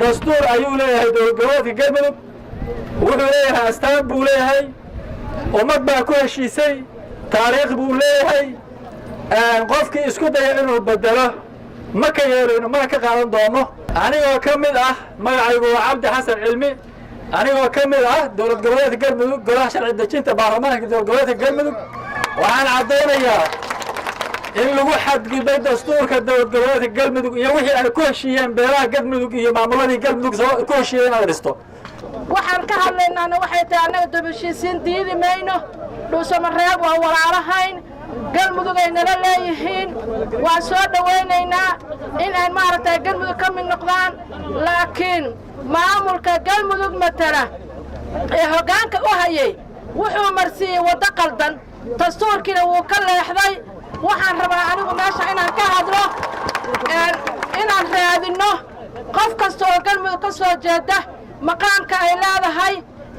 Dastuur ayuu leeyahay dowlad goboleedka Galmudug. Wuxuu leeyahay astaan buu leeyahay, ummad baa ku heshiisay, taariikh buu leeyahay. Qofkii isku daya inuu bedelo ma ka yeelayno, mana ka qaadan doono. Anigoo ka mid ah, magacaygu waa Cabdi Xasan Cilmi, anigoo ka mid ah dowlad goboleedka Galmudug, golaha sharci dejinta baarlamaanka dowlad goboleedka Galmudug, waxaan caddaynayaa in lagu xadgudbay dastuurka dowlad goboleedka Galmudug iyo wixii ay ku heshiiyeen beelaha Galmudug iyo maamuladii Galmudug ku heshiiyeen inaad dhisto. Waxaan ka hadlaynaana waxay tahay, annaga dib heshiisiin diidi mayno. Dhuusamareeb waa walaalahayn, Galmudug ay nala leeyihiin. Waan soo dhowaynaynaa in ay maaragtay Galmudug ka mid noqdaan, laakiin maamulka Galmudug matala ee hoggaanka u hayay wuxuu marsiiyey waddo qaldan, dastuurkiina wuu ka leexday. Waxaan rabaa anigu meesha inaan ka hadlo inaan raadinno qof kasta oo Galmudug ka soo jeeda maqaamka ay leedahay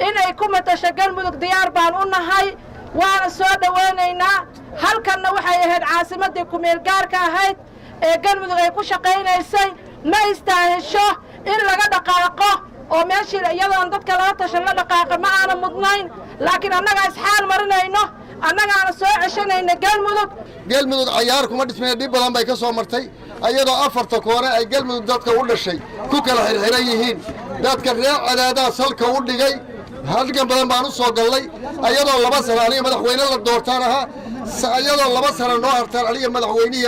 inay ku matasho Galmudug. Diyaar baan u nahay, waana soo dhowaynaynaa. Halkanna waxay ahayd caasimaddii kumeelgaarka ahayd ee Galmudug ay ku shaqaynaysay. Ma istaahisho in laga dhaqaaqo oo meeshii iyadoon dadka lala tashan la dhaqaaqa, ma aana mudnayn, laakiin annagaa isxaal marinayno, annagaana soo ceshanayna Galmudug. Galmudug cayaar kuma dhismaya, dhib badan bay ka soo martay, ayadoo afarta koone ay Galmudug dadka u dhashay ku kala xirxiran yihiin. Dadka reer Cadaadaa salka u dhigay. Halgan badan baan u soo gallay, ayadoo 2 sano aniga madaxweyne la doortaan ahaa, iyadoo 2 sano noo hartaan aniga madaxweynihi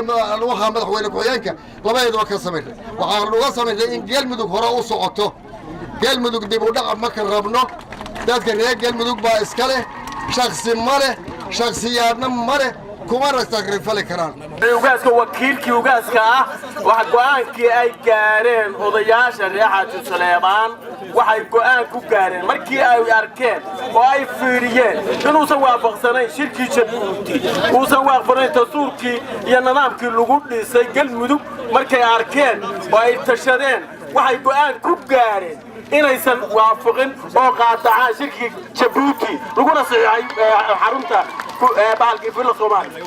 waxaa madaxweyne ku-xigeenka labadeedaba ka samaynay. Waxaan uga samaynay in Galmudug hore u socoto. Galmudug dib u dhac ma ka rabno. Dadka reer Galmudug baa iska leh, shaksi ma leh, shaksiyaadna ma leh, kumana takrifali karaan. Ugaaska, wakiilkii ugaaska ah, waxa go'aankii ay gaareen odayaasha reer Xaaji Saleebaan, waxay go'aan ku gaareen markii ay arkeen oo ay fiiriyeen inuusan waafaqsanayn shirkii Jabuuti, uusan waafaqsanayn dastuurkii iyo nidaamkii lagu dhisay Galmudug. Markay arkeen oo ay tashadeen, waxay go'aan ku gaareen inaysan waafaqin oo qaadacaan shirkii Jabuuti laguna saxiixay xarunta bahalkii Villa Soomaaliya.